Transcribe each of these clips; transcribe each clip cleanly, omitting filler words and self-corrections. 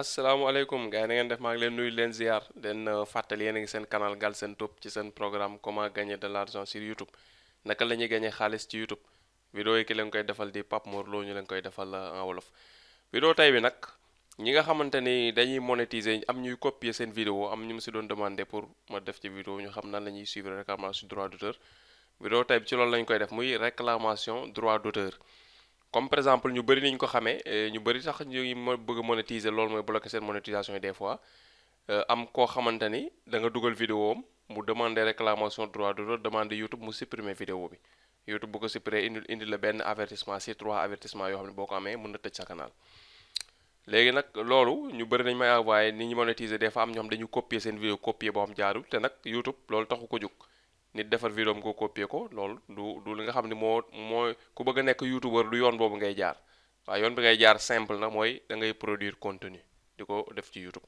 asalaamaaleykum gars yi na ngeen def maa ngi leen nuyu leen ziar den fàttali yéen a ngi seen canal Galsen ci seen programme comment gagner de l'argent sur YouTube naka la ñuy gagner xaalis ci YouTube vidéo yi ki leen koy defal di Pape Mor Lo ñu leen koy defal en wolof. vidéo tey bi nag ñi nga xamante ni dañuy monétiser am ñuy copier seen vidéo am ñu mu si doon demandé pour ma def ci vidéo ñu xam nan la ñuy suivre réclamation droit d'auteur. vidéo tey bi ci loolu lañ koy def muy réclamation droit d'auteur. comme par exemple ñu bëri niñ ko xamee ñu bëri sax ñu ngi bëgg a monétiser loolu mooy bloquer seen monétisation yi des fois am koo xamante ni da nga dugal vidéo am mu demander réclamation droit d'auteur demander YouTube mu supprimer vidéo bi YouTube bu ko supprimer indi la benn avertissement si 3 avertissement yoo xam ne boo ko amee mën na tëj sa canal. léegi nag loolu ñu bëri nañ may envoyé ni ñu monétiser des fois am ñoo xam dañu copier seen vidéo copier boo xam jaarul te nag YouTube loolu taxu ko jóg. nit defar vidéo am ko copier ko loolu du li nga xam ne mooy ku bëgg a nekk youtubeur du yoon boobu ngay jaar waaye yoon bi ngay jaar simple na mooy da ngay produire contenu di ko def ci YouTube.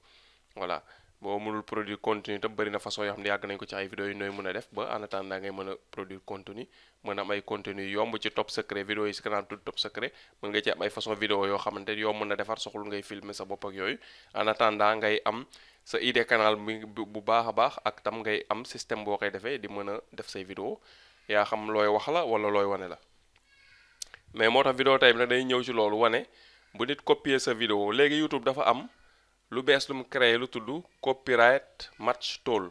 voilà boo mënul produire contenu tam bëri na façon yoo xam ne yàgg nañ ko ci ay vidéo yi nooy mën a def ba en attendant ngay mën a produire contenu mën a am ay contenu yomb ci top secret vidéo yi si kanam tudd top secret mën nga ci am ay façon vidéo yoo xamante ni yomb mën a defar soxlu ngay filmer sa bopp ak yooyu en attendant ngay am sa idée canal bu baax a baax ak tam ngay am système boo koy defee di mën a def say vidéo yaa xam looy wax la wala looy wane la. mais moo tax vidéo tey bi nag day ñëw ci loolu wane bu nit copier sa vidéo léegi YouTube dafa am lu bees lu mu créé lu tudd copyright match tool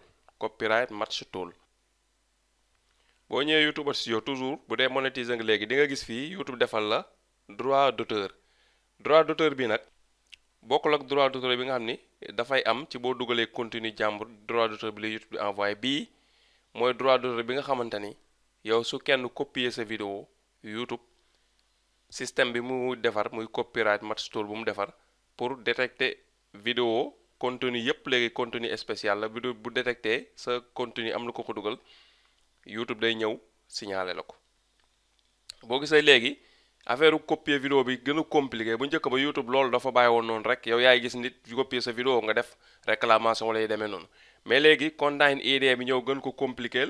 boo ñëwee YouTube studio toujours bu dee monétiser nga léegi di nga gis fii YouTube defal la droit d'auteur bi nag bokkul ak droit d'auteur bi nga xam ni dafay am ci boo dugalee contenu jàmbur droit d'auteur bi la YouTube di envoyé bii mooy droit d'auteur bi nga xamante ni yow su kenn copier sa vidéo YouTube système bi mu defar muy copyright match tool bu mu defar pour détecter vidéo contenu yépp léegi contenu spécial la vidéo bu détecté sa contenu am na ko dugal YouTube day ñëw signaler la ko. boo gisee léegi affaire copier vidéo bi gën a compliqué bu njëkk ba YouTube loolu dafa bàyyi woon noonu rek yow yaay gis nit copier sa vidéo nga def réclamation wala yu demee noonu mais léegi content ID bi ñëw gën ko compliqué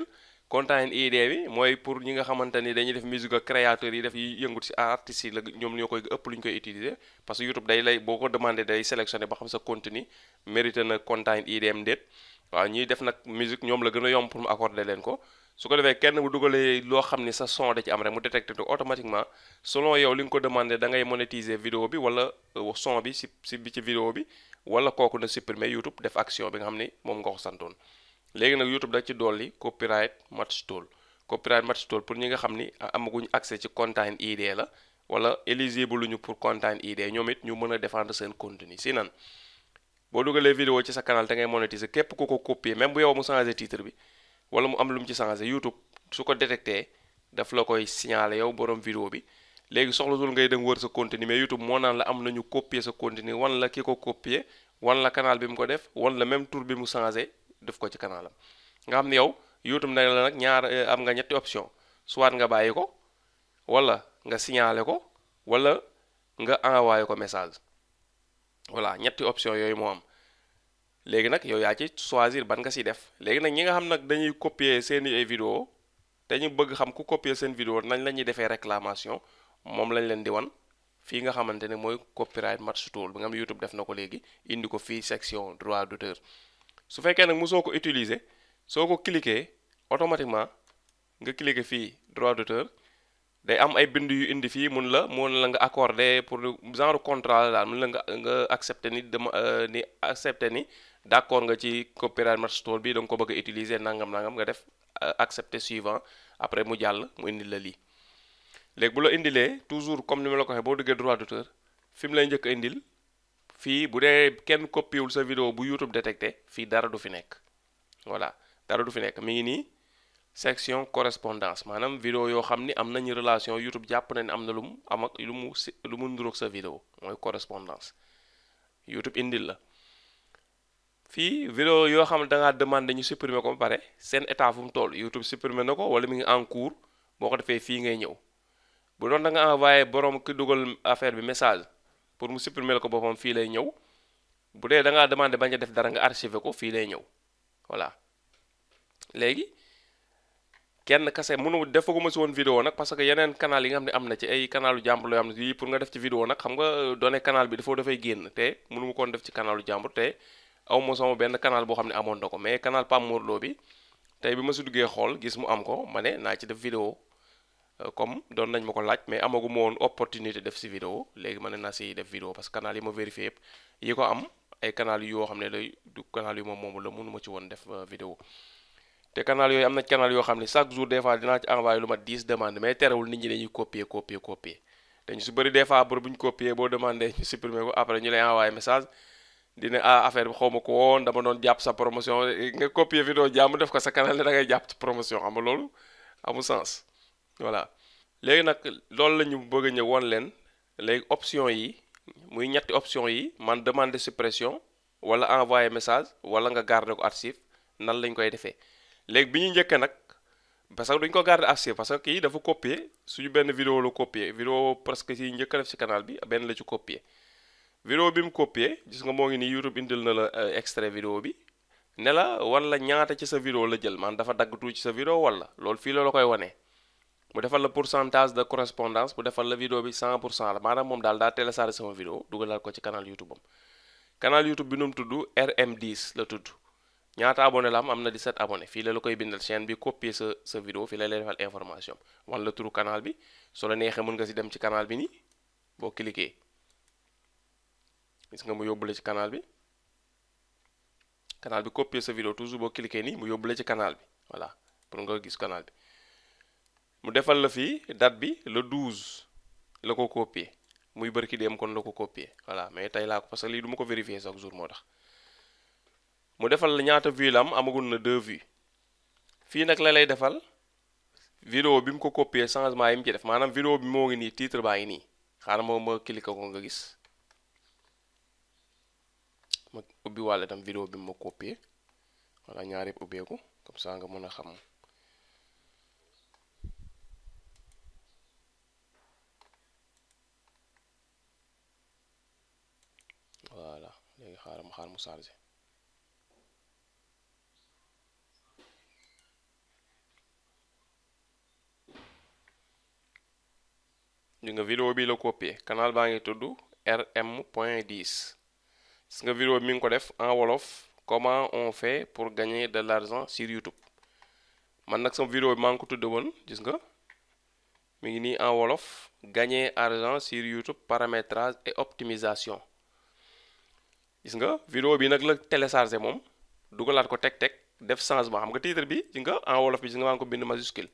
content ID bi mooy pour ñi nga xamante ni dañuy def musique ak créateurs yi def yi yëngut ci artistes yi la ñoom ñoo koy ëpp lu ñu koy utiliser parce que YouTube day lay boo ko demandé day sélectionné ba xam sa contenu mérité na content ID am déet waaw ñuy def nag musique ñoom la gën a yomb pour mu accorder leen ko su ko defee kenn bu dugalee loo xam ni sa son da ci am rek mu détecté ko automatiquement selon yow li nga ko demandé da ngay monétiser vidéo bi wala son bi si bi ci vidéo bi wala kooku na supprimer YouTube def action bi nga xam ni moom nga ko santoon. léegi nag YouTube da ci dolli copyright match tool pour ñi nga xam ni amaguñ accès ci content ID la wala éligible luñu pour content ID ñoom it ñu mën a défendre seen contenu si nan boo dugalee vidéo ci sa canal da ngay monétiser képp ku ko copier même bu yow mu changé titre bi wala mu am lu mu ci changé YouTube su ko détecté daf la koy signaler yow borom vidéo bi léegi soxlatul ngay dem wër sa contenu mais YouTube moo naan la am nañu copier sa contenu wan la ki ko copier wan la canal bi mu ko def wan la même tour bi mu changé def ko ci kanalam nga xam ne yow YouTube ne la nag ñaar am nga ñetti option soit nga bàyyi ko wala nga signaler ko wala nga envoyé ko message voilà ñetti option yooyu moo am léegi nag yow yaa ci choisir ban nga si def léegi nag ñi nga xam nag dañuy copier seeni ay vidéo dañu bëgg xam ku copier seen vidéo nañ la ñuy defee réclamation moom lañ leen di wan fii nga xamante ne mooy copyright match tool bi nga xam ne YouTube def na ko léegi indi ko fii section droit d'auteur su fekkee nag mosoo ko utiliser soo ko cliquer automatiquement nga cliquer fii droit d'auteur day am ay bind yu indi fii mun la nga accorder pour genre contrat la daal mun la nga accepter ni accepter ni d'accord nga ci copyright match tool bi da nga ko bëgg a utiliser nangam nga def accepter suivant après mu jàll mu indi la lii. léegi bu la indilee toujours comme ni ma la ko waxee boo duggee droit d'auteur fi mu lay njëkk a indil fii bu dee kenn copiewul sa vidéo bu YouTube détecté fii dara du fi nekk voilà dara du fi nekk mi ngi nii section correspondance maanaam vidéo yoo xam ni am nañu relation YouTube jàpp na ne am na lu mu am ak lu mu nduroog sa vidéo mooy correspondance YouTube indil la fii vidéo yoo xam ne da ngaa demandé ñu supprimer ko ba pare seen état fu mu toll YouTube supprimer na ko wala mi ngi en cours boo ko defee fii ngay ñëw bu doon da nga envoyé borom ki dugal affaire bi message pour mu supprimer ko boppam fii lay ñëw bu dee da ngaa demandé bañ a def dara nga archiver ko fii lay ñëw voilà léegi kenn kase mënu defaguma si woon vidéo nag parce que yeneen canal yi nga xam ne am na ci ay canalu jàmbur yoo xam ne yii pour nga def ci vidéo nag xam nga données canal bi dafay génn te mënu ma koon def ci canalu jàmbur te aw ma sama benn canal boo xam ne amoon na ko mais canal Pape Mor Lo bi tey bi ma si duggee xool gis mu am ko ma ne naa ci def vidéo comme doon nañ ma ko laaj mais amagu ma woon opportunité def si vidéo léegi ma ne naa si def vidéo parce que canal yi ma vérifié yëpp yi ko am ay canal yoo xam ne lay du canal yu ma moomu la mënu ma ci woon def vidéo te canal yooyu am na canal yoo xam ne chaque jour des fois dinaa ci envoyé lu mat 10 demandes mais terewul nit ñi dañuy copier dañu su bëri des fois bu ñu copier boo demandé ñu supprimer ko après ñu lay envoyé message dina affaire bi xaw ma ko woon dama doon jàpp sa promotion nga copier vidéo jàmm def ko sa canal ne da ngay jàpp ci promotion xam nga loolu amul sens voilà. léegi nag loolu la ñu bëgg a ñëw woon leen léegi option yi muy ñetti option yi man demander suppression wala envoyer message wala nga garder ko archive nan lañ koy defee. léegi bi ñu njëkkee nag parce que duñ ko garder archive parce que kii dafa copier suñu benn vidéo la copier vidéo presque si njëkk a def ci canal bi benn la ci copier vidéo bi mu copier gis nga moo ngi nii YouTube indil na la extrait vidéo bi ne la wala ñaata ci sa vidéo la jël man dafa dagg tuuti ci sa vidéo wala loolu fii la koy wane mu defal la pourcentage de correspondance mu defal la vidéo bi 100% la maanaam moom daal daa téléchargé sama vidéo dugalal ko ci canal YouTube am canal YouTube bi nu mu tudd RM10 la tudd ñaata abonné la am na 17 abonné fii la koy bindal chaîne bi copier sa vidéo fii la lay defal information wan la turu canal bi soo la neexee mën nga si dem ci canal bi nii boo cliquer gis nga mu yóbbu la ci canal bi copier sa vidéo toujours boo cliquer nii mu yóbbu la ci canal bi voilà pour nga gis canal bi mu defal la fii date bi le 12 la ko copier muy bërki dem kon la ko copier voilà mais tey laa ko parce que lii du ma ko vérifier chaque jour moo tax mu defal la ñaata vues la am amagul na 2 vues fii nag la lay defal vidéo bi mu ko copier changement yi mu ci def maanaam vidéo bi moo ngi nii titre baa ngi nii xaaral ma cliquer ko nga gis ma ubbi wàlle tam vidéo bi mu ma copier wala ñaar yëpp ubbeeku comme ça nga mën a xam voilà léegi xaar mu chargé ñu nga vidéo bi la copier canal baa ngi tudd rm.10 gis nga vidéo bi mi ngi ko def en wolof comment on fait pour gagner de l'argent sur YouTube man nag sama vidéo bi maa ngi ko tudde woon gis nga mi ngi nii en wolof gagner argent sur YouTube paramétrage et optimisation gis nga vidéo bi nag la téléchargé moom dugalaat ko teg def changement xam nga titre bi gis nga en wolof bi gis nga maa ngi ko bind majuscule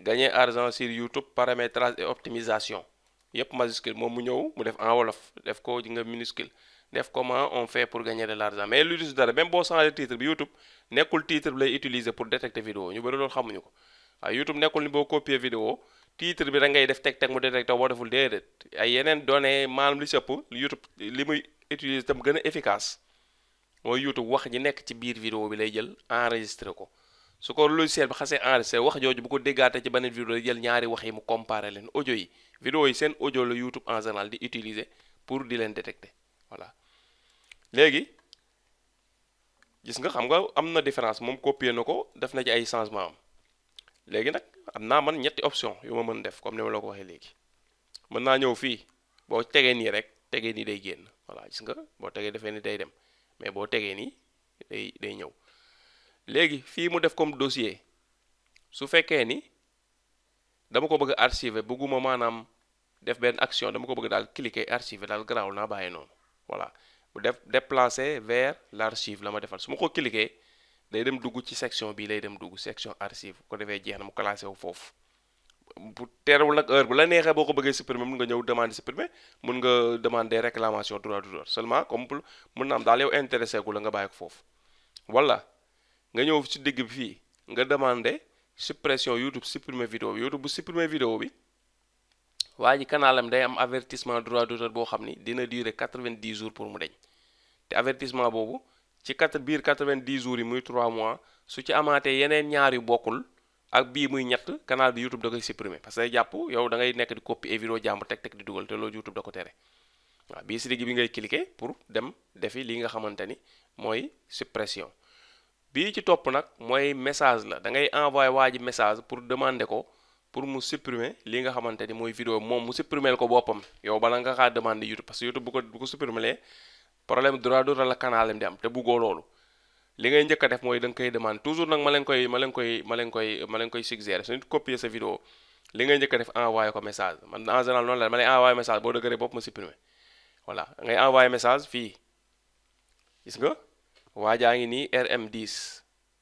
gagner argent sur YouTube paramétrage et optimisation yépp majuscule moom mu ñëw mu def en wolof def ko ji nga minuscule def comment on fait pour gagner de l'argent mais lu dara même boo changé titre bi YouTube nekkul titre bi lay utiliser pour détecter vidéo ñu bëri loolu xamuñu ko waaye YouTube nekkul ni boo copier vidéo titre bi da ngay def teg mu détecter boo deful déedéet ay yeneen données maanaam li sëpp YouTube li muy utiliser tam gën a efficace mooy YouTube wax ji nekk ci biir vidéo bi lay jël enregistré ko su ko logiciel bi xasee enregistré wax jooju bu ko déggaatee ci beneen vidéo jël ñaari wax yi mu comparé leen audio yi vidéo yi seen audio la YouTube en général di utiliser pour di leen détecter voilà léegi gis nga xam nga am na différence moom copier na ko def na ci ay changement am léegi nag am naa man ñetti option yu ma mën def comme ni ma la ko waxee léegi mën naa ñëw fii boo tegee nii rek tegee nii day génn voilà gis nga boo tegee defee ni day dem mais boo tegee nii day ñëw léegi fii mu def comme dossier su fekkee ni dama ko bëgg a archiver bëgguma maanaam def benn action dama ko bëgg daal cliquer archiver daal garaawul naa bàyyi noonu voilà bu def déplacer vers l'archive la ma defal su ma ko cliquer day dem dugg ci section bii lay dem dugg section archive ko defee jeex na mu classé wu foofu bu teerewul nag heure bu la neexee boo ko bëggee supprimer mun nga ñëw demander supprimer mun nga demander réclamation droit d'auteur seulement comme mun na am daal yow intéressé gu la nga bàyyi ko foofu wala nga ñëw ci digg bi fii nga demander suppression YouTube supprimer vidéo bi YouTube bu supprimer vidéo bi waa ji kanalam day am avertissement droit d'auteur boo xam ni dina durer 90 jours pour mu deñ te avertissement boobu ci biir 90 jours yi muy 3 mois su ci amaatee yeneen ñaar yu bokkul ak bii muy ñett canal bi YouTube da koy supprimer parce que jàpp yow da ngay nekk di copier vidéo jàmbur teg di dugal te loolu YouTube da ko tere waaw bii si digg bi ngay cliquer pour dem defi li nga xamante ni mooy suppression bii ci topp nag mooy message la da ngay envoyé waa ji message pour demander ko pour mu supprimer li nga xamante ni mooy vidéo moom mu supprimer ko boppam yow bala nga xaa demander YouTube parce que YouTube bu ko supprimer problème droit d'auteur la canal di am te buggoo loolu li ngay njëkk a def mooy da nga koy demander toujours nag ma leen koy suggérer su nit copier sa vidéo li ngay njëkk a def envoyé ko message man en général noonu la ma lay envoyé message boo dëgëree bopp ma supprimer voilà ngay envoyé message fii gis nga waa jaa ngi nii RM10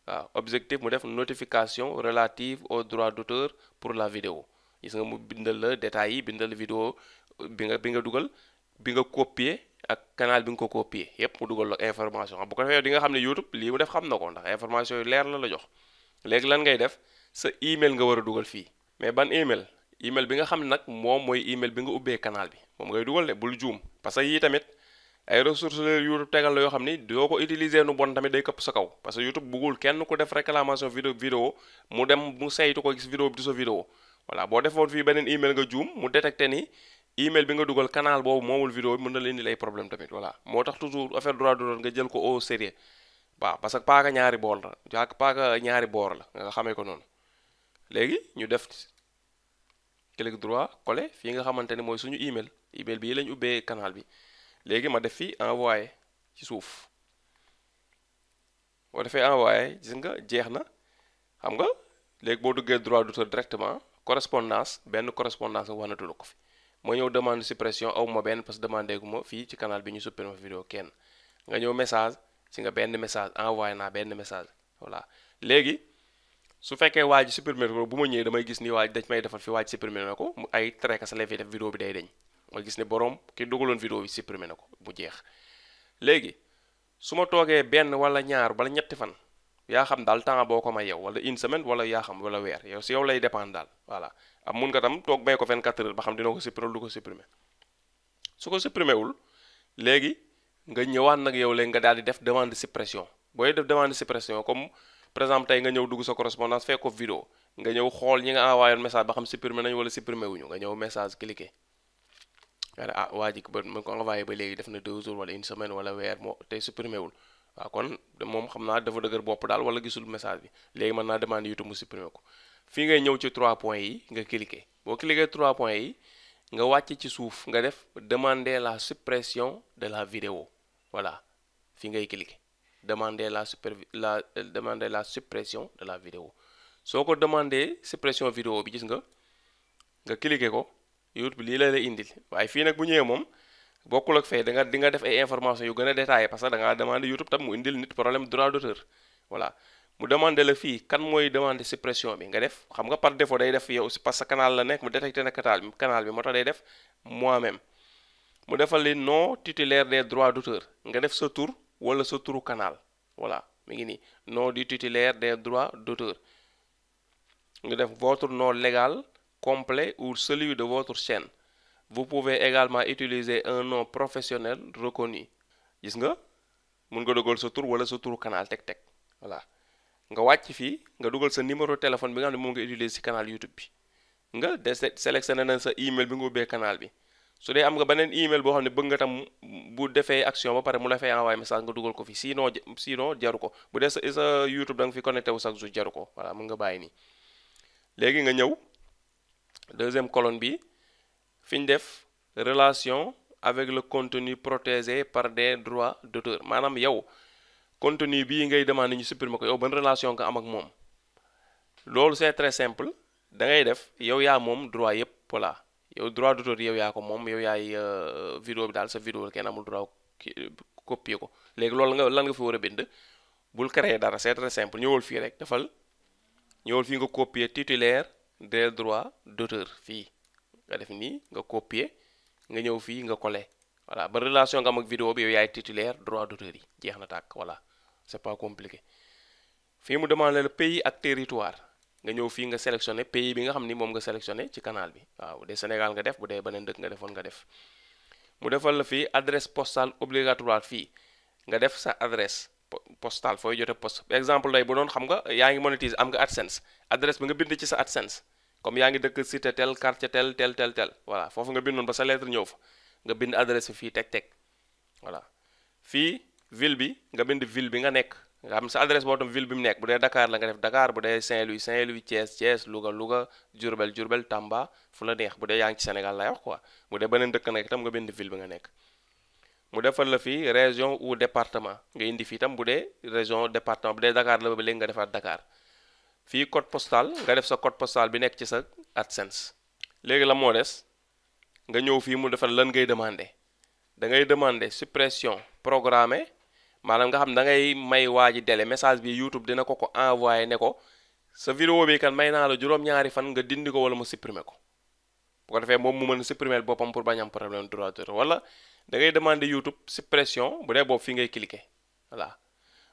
waaw objectif mu def notification relative aux droits d'auteur pour la vidéo gis nga mu bindal la détails yi bindal vidéo bi nga dugal bi nga copier ak canal bi nga ko copier yépp mu dugal la information bu ko defee di nga xam ne YouTube lii mu def xam na ko ndax information yu leer la jox léegi lan ngay def sa email nga war a dugal fii mais ban email bi nga xam ne nag moom mooy email bi nga ubbee canal bi moom ngay dugal de bul juum parce que yii tamit ay ressources la YouTube tegal la yoo xam ni doo ko utiliser nu bon tamit day këpp sa kaw parce que YouTube bëggul kenn ku def réclamation vidéo mu dem mu saytu ko gis vidéo bi du sa vidéo voilà boo defoon fii beneen email nga juum mu détecté ni email bi nga dugal canal boobu moomul vidéo bi mën na leen di lay problème tamit voilà moo tax toujours affaire droit d'auteur nga jël ko au sérieux waaw parce que paaka ñaari boor la paaka ñaari boor la nga xamee ko noonu léegi ñu def clic droit coller fii nga xamante ni mooy suñu email bii lañ ubbee canal bi léegi ma def fii envoyé ci suuf boo defee envoyé gis nga jeex na xam nga léegi boo duggee droit d'auteur directement correspondance benn correspondance nga wanatu la ko fi ma ñëw demande suppression aw ma benn parce que demandé gu ma fii ci canal bi ñu supprimer vidéo kenn nga ñëw message si nga benn message envoyé naa benn message voilà léegi su fekkee waa ji supprimer ko bu ma ñëwee damay gis ni waa ji dañ may defal fi waa ji supprimer na ko ay trait sa levé def vidéo bi day deñ ma gis ne borom ki dugaloon vidéo bi supprimer na ko bu jeex léegi su ma toogee benn wala ñaar wala ñetti fan yaa xam daal temps boo ko may yow wala une semaine wala yaa xam wala weer yow si yow lay dépendre daal voilà am mun nga tam toog may ko 24 heures ba xam dina ko supprimer du ko supprimer su ko supprimer wul léegi nga ñëwaat nag yow léegi nga daal di def demande de suppression booy def demande de suppression comme par exemple tey nga ñëw dugg sa correspondance fekk ko vidéo nga ñëw xool ñi nga envoyé message ba xam supprimer nañu wala supprimer wuñu nga ñëw message cliquer nga ne waa ji ba ma ko envoyé ba léegi def na 2 jours wala une semaine wala weer moo tey supprimer wul waaw kon moom xam naa dafa dëgër bopp daal wala gisul message bi léegi mën naa demande YouTube mu supprimer ko fii ngay ñëw ci 3 points yi nga cliquer boo cliquer 3 points yi nga wàcc ci suuf nga def demander la suppression de la vidéo voilà fii ngay cliquer demander la suppression de la vidéo soo ko demander suppression vidéo bi gis nga cliquer ko YouTube lii la lay indil waaye fii nag bu ñëwee moom bokkul ak fee di nga def ay informations yu gën a détaillé parce que da ngaa demander YouTube tam mu indil nit problème droit d'auteur voilà mu demander la fii kan mooy demander suppression bi nga def xam nga par défaut day def yow parce que canal la nekk mu détecté na canal bi moo tax day def moi-même mu defal li nom titulaire des droits d'auteur nga def sa tur wala sa turu canal voilà mi ngi nii nom du titulaire des droits d'auteur nga def votre nom légal complet ou celui de votre chaîne. Vous pouvez également utiliser un nom professionnel reconnu. Gis nga mun nga dugal sa tur wala sa turu canal teg voilà nga wàcc fii nga dugal sa numéro téléphone bi nga xam ne moom nga utiliser ci canal YouTube bi nga sélectionné na sa email bi nga ubbee canal bi su dee am nga beneen email boo xam ne bëgg nga tam bu defee action ba pare mu la fay envoyer message nga dugal ko fi sinon jaru ko bu dee sa YouTube da nga fi connecté wu chaque jour jaru ko voilà mun nga bàyyi nii léegi nga ñëw deuxième colonne bi fi ñu def relation avec le contenu protégé par des droits d'auteur maanaam yow contenu bii ngay demandé ñu supprimer ko yow ban relation nga am ak moom loolu c'est très simple da ngay def yow yaa moom droit yépp voilà yow droit d'auteur yow yaa ko moom yow yaay vidéo bi daal sa vidéo kenn amul droit copier ko léegi loolu lan nga fi war a bind bul créer dara c'est très simple ñëwal fii rek ñëwal fii nga copier titulaire des droits d'auteur fii nga def nii nga copier nga ñëw fii nga coller voilà ba relation nga am ak vidéo bi yow yaay titulaire droit d'auteur yi jeex na tàkk voilà c'est pas compliqué fii mu demandé le pays ak territoire nga ñëw fii nga sélectionné pays bi nga xam ni moom nga sélectionné ci canal bi waaw bu dee Sénégal nga def bu dee beneen dëkk nga defoon nga def mu defal la fii adresse postale obligatoire fii nga def sa adresse postale fooy jote poste exemple lay bu doon xam nga yaa ngi monétise am nga AdSense adresse bi nga bind ci sa AdSense comme yaa ngi dëkk cité tel quartier tel voilà foofu nga bindoon ba sa lettre ñëw fa nga bind adresse fii teg voilà fii ville bi nga bind ville bi nga nekk nga xam sa adresse boo tam ville bi mu nekk bu dee Dakar la nga def Dakar bu dee Saint-Louis Saint-Louis Thiès Louga Louga Diourbel Tamba fu la neex bu dee yaa ngi ci Sénégal lay wax quoi bu dee beneen dëkk nekk itam nga bind ville bi nga nekk mu defal la fii région ou département nga indi fii itam bu dee région département bu dee Dakar la ba léegi nga defaat Dakar fii code postal nga def sa code postal bi nekk ci sa AdSense léegi la moo des nga ñëw fii mu defal lan ngay demander da ngay demander suppression programmée maanaam nga xam da ngay may waa ji délai message bi YouTube dina ko envoyé ne ko sa vidéo bi kan may naa la juróom-ñaari fan nga dindi ko wala mu supprimer ko bu ko defee moom mu mën a supprimer boppam pour bañ am problème droit d'auteur wala da ngay demander YouTube suppression bu dee boobu fii ngay cliquer voilà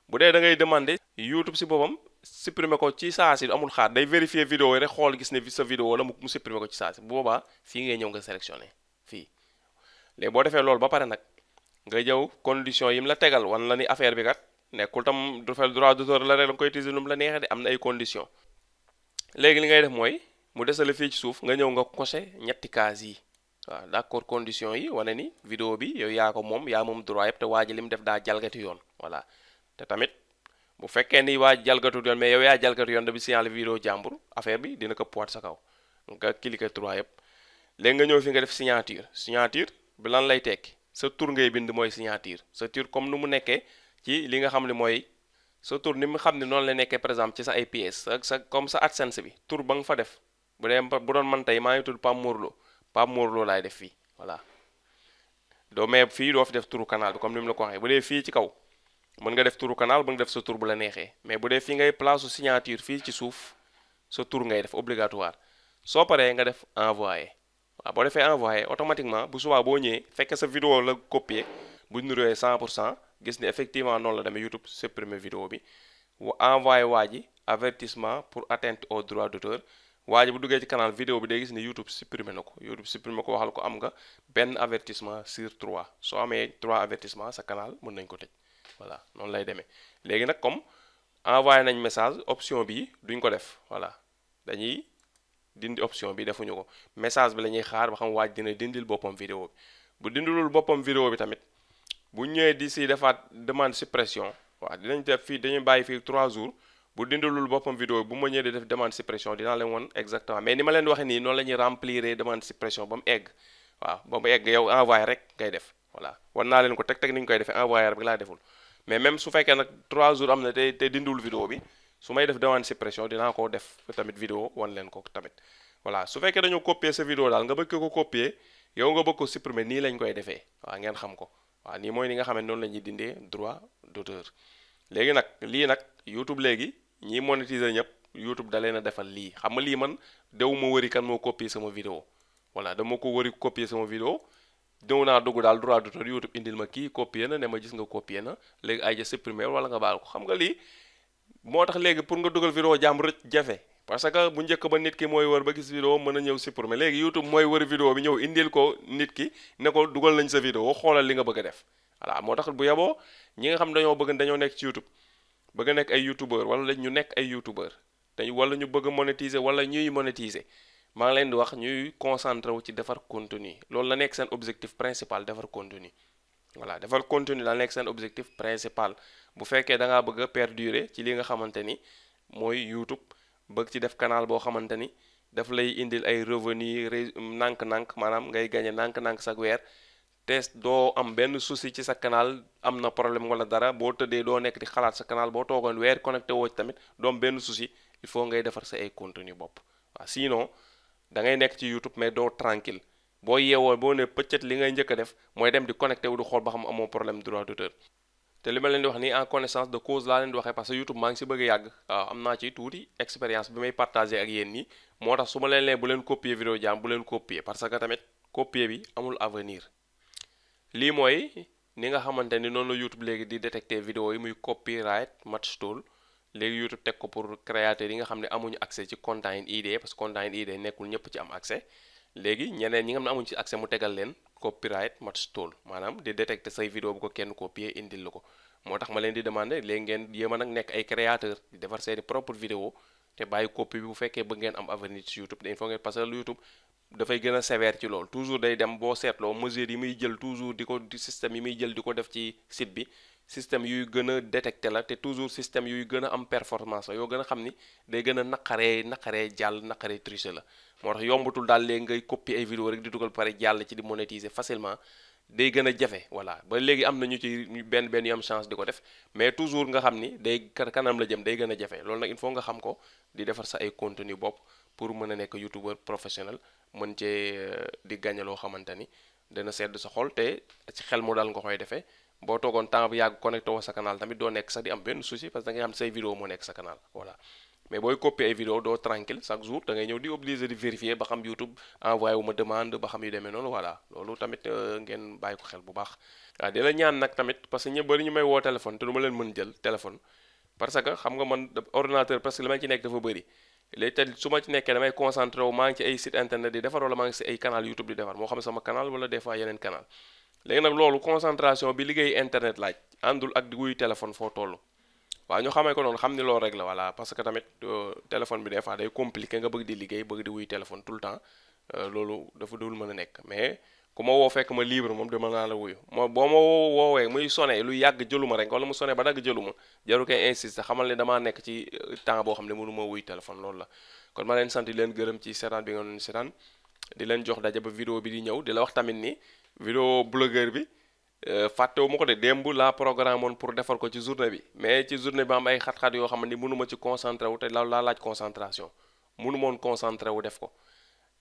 bu dee da ngay demander YouTube si boppam supprimer ko ci saa si amul xaar day vérifier vidéo yi rek xool gis ne sa vidéo la mu supprimer ko ci saa si bu boobaa fii ngay ñëw nga sélectionner fii léegi boo defee loolu ba pare nag nga jëw condition yi mu la tegal wan la ni affaire bi kat nekkul tam du fel droit d'auteur la rek da nga koy utiliser nu mu la neexee de am na ay condition léegi li ngay def mooy mu desale fii ci suuf nga ñëw nga coché ñetti case yi waaw d'accord condition yi wane ni vidéo bi yow yaa ko moom yaa moom droit yëpp te waa ji li mu def daa jalgati yoon voilà te tamit bu fekkee ni waa jalgatu yoon mais yow yaa jalgatu yoon da bi signalé vidéo jàmbur affaire bi dina ko poids sa kaw nga cliquer droit yëpp léegi nga ñëw fi nga def signature bi lan lay tekki sa tur ngay bind mooy signature sa tur comme nu mu nekkee ci li nga xam ne mooy sa tur ni mu xam ne noonu la nekkee par exemple ci sa ay pièces sa comme sa AdSense bi tur ba nga fa def bu dee bu doon man tey maa ngi tudd Pape Mor Lo laay def fii voilà doo mais fii doo fi def turu canal bi comme ni mu la ko waxee bu dee fii ci kaw mën nga def turu canal mën nga def sa tur bu la neexee mais bu dee fii ngay place su signature fii ci suuf sa tur ngay def obligatoire soo paree nga def envoyer waaw boo defee envoyer automatiquement bu subaa boo ñëwee fekk sa vidéo la copier bu nuróowee 100% gis ni effectivement noonu la demee YouTube supprimer vidéo bi envoyer waa ji avertissement pour atteinte au droit d'auteur waa ji bu duggee ci canal vidéo bi day gis ni YouTube supprimer na ko waxal ko am nga benn avertissement sur 3 soo amee 3 avertissement sa canal mën nañ ko tëj voilà noonu lay demee léegi nag comme envoyé nañ message option bi duñ ko def voilà dañuy dindi option bi defuñu ko message bi la ñuy xaar ba xam waaj dina dindil boppam vidéo bi bu dindilul boppam vidéo bi tamit bu ñëwee di si defaat demande suppression waaw dinañ def fii dañuy bàyyi fii 3 jours bu dindilul boppam vidéo bi bu ma ñëwee di def demande suppression dinaa leen woon exactement mais ni ma leen waxee nii noonu la ñuy remplir demande suppression ba mu egg waaw ba mu egg yow envoyé rek ngay def voilà wan naa leen ko teg ni ñu koy defee envoyé rek laa deful mais même su fekkee nag 3 jours am na te dindiwul vidéo bi su may def demande suppression dinaa ko def tamit vidéo wan leen ko tamit voilà su fekkee dañoo copier sa vidéo daal nga bëgg ko copier yow nga bëgg ko supprimer nii lañ koy defee waaw ngeen xam ko waaw nii mooy ni nga xam ne noonu la ñuy dindee droit d'auteur léegi nag lii nag YouTube léegi ñiy monétiser ñëpp YouTube da leen a defal lii xam nga lii man dew ma wëri kan moo copier sama vidéo voilà dama ko wëri copier sama vidéo déw naa dugg daal droit d'auteur YouTube indil ma kii copier na ne ma gis nga copier na léegi ay ja supprimer wala nga baal ko xam nga lii moo tax léegi pour nga dugal vidéo jàmm rëcc jafe parce que bu njëkk ba nit ki mooy wër ba gis vidéo mën a ñëw supprimer léegi YouTube mooy wër vidéo bi ñëw indil ko nit ki ne ko dugal nañ sa vidéo xoolal li nga bëgg a def voilà moo tax bu yeboo ñi nga xam dañoo nekk ci YouTube bëgg a nekk ay youtubeur wala ñu nekk ay youtubeur te wala ñu bëgg a monétiser wala ñuy monétiser maa ngi leen di wax ñuy concentré wu ci defar contenu loolu la nekk seen objectif principal defar contenu voilà defar contenu la nekk seen objectif principal bu fekkee da ngaa bëgg a perdurer ci li nga xamante ni mooy YouTube bëgg ci def canal boo xamante ni daf lay indil ay revenu nànk-nànk maanaam ngay gagné nànk-nànk sa weer te doo am benn souci ci sa canal am na problème wala dara boo tëddee doo nekk di xalaat sa canal boo toogoon weer connecté woo ci tamit doo am benn souci il faut ngay defar sa ay contenu bopp waaw sinon da ngay nekk ci YouTube mais doo tranquille boo yeewoo boo ne pëccët li ngay njëkk a def mooy dem di connecté wu di xool ba xam amoo problème droit d'auteur te li ma leen di wax nii en connaissance de cause laa leen di waxee parce que YouTube maa ngi si bëgg a yàgg waaw am naa ci tuuti expérience bi may partagé ak yéen nii moo tax su ma leen bu leen copier vidéo jaam bu leen copier parce que tamit copier bi amul avenir lii mooy ni nga xamante ni noonu la YouTube léegi di détecter vidéo yi muy copyright match tool léegi YouTube teg ko pour créateurs yi nga xam ne amuñu accès ci content ID parce que content ID nekkul ñëpp ci am accès léegi ñeneen ñi nga xam ne amuñu ci accès mu tegal leen copyright match tool maanaam di détecter say vidéo bu ko kenn copier indil la ko moo tax ma leen di demander léegi ngeen yéema nag nekk ay créateur di defar seeni propre vidéo te bàyyi copie bi bu fekkee bëgg ngeen am avenir ci YouTube il faut ngeen parce que YouTube dafay gën a sévère ci loolu toujours day dem boo seetloo mesures yi muy jël toujours di ko système yi muy jël di ko def ci site bi système yuy gën a détecté la te toujours système yuy gën a am performance la yoo gën a xam ni day gën a naqaree jàll naqaree tricher la moo tax yombatul daal léegi ngay copier ay vidéo rek di dugal pare jàll ci di monétiser facilement day gën a jafe voilà ba léegi am na ñu ci benn yu am chance di ko def mais toujours nga xam ni day kanam la jëm day gën a jafe loolu nag il faut nga xam ko di defar sa ay contenu bopp pour mën a nekk youtubeur professionnel mën cee di gagné loo xamante ni dana sedd sa xol te ci xel mu dal nga koy defee boo toogoon temps bu yàgg connecté woo sa canal tamit doo nekk sax di am benn souci parce que da ngay xam say vidéo moo nekk sa canal voilà mais booy copier ay vidéo doo tranquille chaque jour da ngay ñëw di obligé di vérifier ba xam YouTube envoyé wu ma demande ba xam yu demee noonu voilà loolu tamit ngeen bàyyi ko xel bu baax. waaw di la ñaan nag tamit parce que ñu bëri ñu may woo téléphone te du ma leen mën jël téléphone parce que xam nga man ordinateur parce que li ma ci nekk dafa bëri léegi te su ma ci nekkee damay concentré wu maa ngi ci ay site internet di defar wala maa ngi ci ay canal YouTube di defar moo xam sama canal wala des fois yeneen canal léegi nag loolu concentration bi liggéey internet laaj àndul ak di wuy téléphone foo toll. waaw ñu xamee ko noonu xam ni loolu rek la voilà parce que tamit téléphone bi des fois day compliqué nga bëgg di liggéey bëgg di wuy téléphone tout le temps loolu dafa dul mën a nekk mais ku ma woo fekk ma libre moom dama naa la wuyu boo ma woowee muy sonné lu yàgg jëluma rek wala mu sonné ba dagg jëluma jaru koy insisté xamal ne damaa nekk ci temps boo xam ne mënu ma wuy téléphone loolu la kon ma leen sant di leen gërëm ci seetaan bi nga doon seetaan di leen jox daje ba vidéo bi di ñëw di la wax tamit ni vidéo blogueur bi fàttewu ma ko de démb laa programme woon pour defar ko ci journée bi mais ci journée bi am ay xat-xat yoo xam ne mënuma ci concentré wu te laa laaj concentration mënu moon concentré wu def ko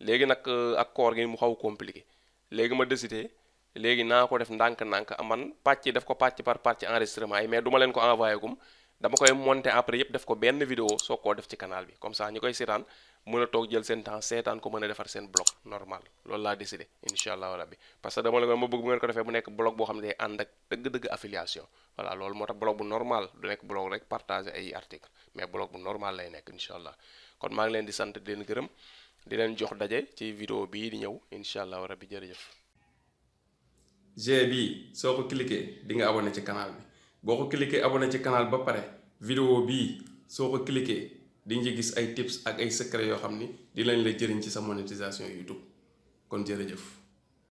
léegi nag ak koor gi mu xaw compliqué léegi ma décidé léegi naa ko def ndànk-ndànk man pàcc def ko pàcc par pàcc enregistrement yi mais du ma leen ko envoyé gum dama koy monter après yépp def ko benn vidéo soo koo def ci canal bi comme ça ñu koy seetaan mën a toog jël seen temps seetaan ko mën a defar seen blog normal loolu laa décidé incha allah rabbi parce que dama la ma bëgg bu ngeen ko defee mu nekk blog boo xam ne day ànd ak dëgg-dëgg affiliation voilà loolu moo tax blog bu normal du nekk blog rek partager ay article mais blog bu normal lay nekk incha allah kon maa ngi leen di sant di leen gërëm di leen jox daje ci vidéo bii di ñëw incha allah rabbi jërëjëf. G bii soo ko cliquer di nga abonné ci canal bi boo ko cliquer abonné ci canal ba pare vidéo bii soo ko cliquer di nga gis ay tips ak ay secret yoo xam ni di lañ la jëriñ ci sa monétisation YouTube kon jërëjëf.